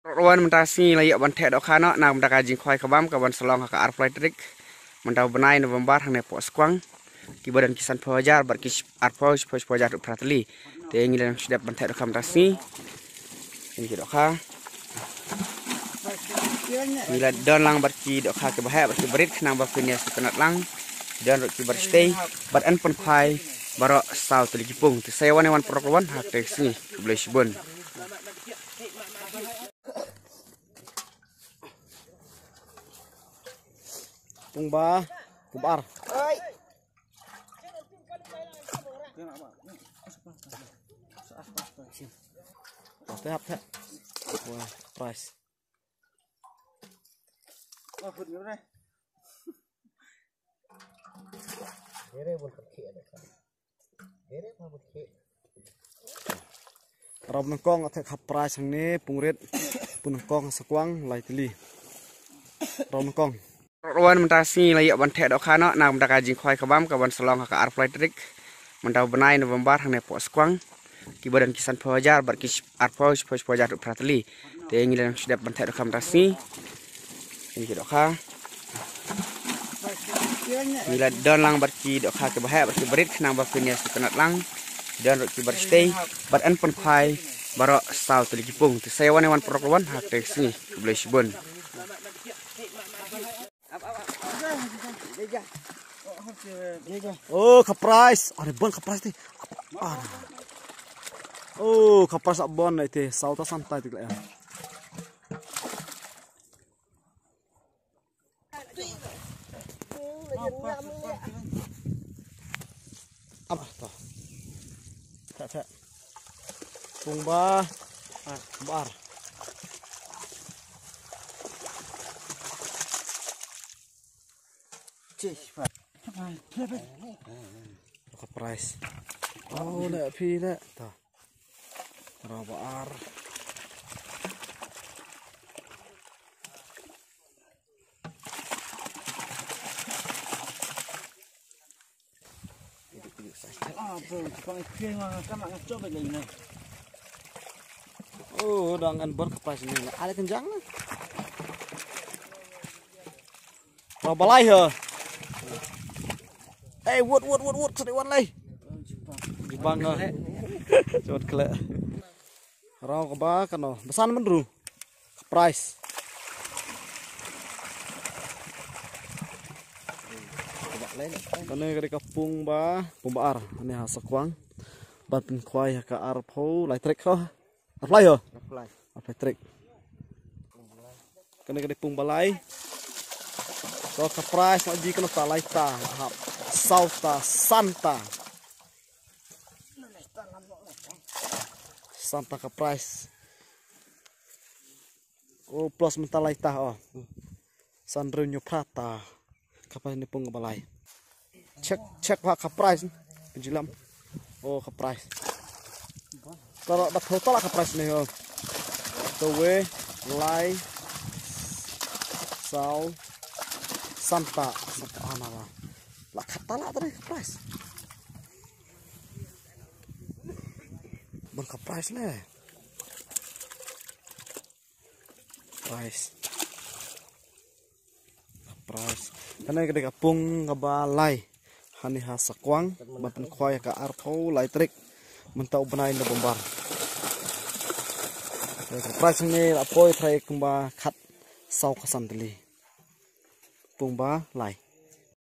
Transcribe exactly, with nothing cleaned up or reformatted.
Rok rwan mynta sngi la ïoh ban theh dohkha noh na ka bynta ka jingkhwai ka bam ka ban sa long ha ka arphew lai tarik mynta u bnai November hangne poh Skwang. Kiba don ki sanphew hajar bad ki arphew shiphew shiphew hajar ruh phra tylli. Te ngi la nang shu dep ban theh dohkha mynta sngi. Ngi ki dohkha. Ngi la don lang bad ki dohkha kiba heh bad kiba rit khnang ba phin ïa sngewtynnat lang. Don ruh kiba rit shatei bad yn pynkhwai baroh saw tylli ki pung. Te sa ïa wan ïa wan paralok rwan ha kata ka sngi. Khublei shibun. Pung ba, pung ba ar. Hap, hap, hap. Wah, prize. Raw nyngkong, ate ka prize hangne, pung rit, pung nyngkong, Skwang, lai tylli. Raw nyngkong. Rok rwan mynta sngi la ïoh ban theh dohkha noh na ka bynta ka jingkhwai ka bam ka ban sa long ha ka arphew lai tarik mynta u bnai November hangne poh Skwang. Kiba don ki sanphew hajar bad ki arphew shiphew shiphew hajar ruh phra tylli. Te ngi la nang shu dep ban theh dohkha mynta sngi. Ngi ki dohkha. Ngi la don lang bad ki dohkha kiba heh bad kiba rit khnang ba phin ïa sngewtynnat lang. Don ruh kiba rit shatei bad yn pynkhwai baroh saw tylli ki pung. Te sa ïa wan ïa wan paralok rwan ha kata ka sngi. Khublei shibun. Oh, ka prize. Are bon ka prize te. Are. Oh, ka prize bon te. Saw ta san ta te. Apa to? Theh, theh. Pung ba. Ar. Ba ar. Ka prize. Oh, le phi le. To. Raw ba ar. Oh, dang ngan bor ka prize ni. Ada kenjang lah. Raw ba lai ha. Eh, wut, wut, wut, wut, sadi wan lai. Jibang ha. Jot kle. Raw kaba kano. Basan menru. Ka prize. Kane ka dei ka pung ba, pung ba ar. Ani ha Skwang. Ban pynkhwai ha ka arphew lai tarik ko. Arphew lai ho. Arphew lai. Arphew lai tarik. Kane ka dei pung ba lai. Ko ka prize ma ji kano ta lai ta. Hap. Saw ta san ta. San ta ka prize. Oh, plus mynta lai ta, oh. San hynriew hynñiew phra ta. Ka prize ni pung ba lai. Check, check ha ka prize. Pynjilam. Oh, ka prize. Tara da photo la ka prize ni, oh. To we lai saw san ta. San ta ana ba. La kata la tara ka prize. Bang ka prize ne. Prize. Prize. Kane ka dei ka pung kaba lai. Hani ha Skwang. Ban pynkhwai ka arphew lai tarik. Mynta u bnai November. Ka prize ni la poi trai kumba khat saw ka san tylli. Pung ba lai.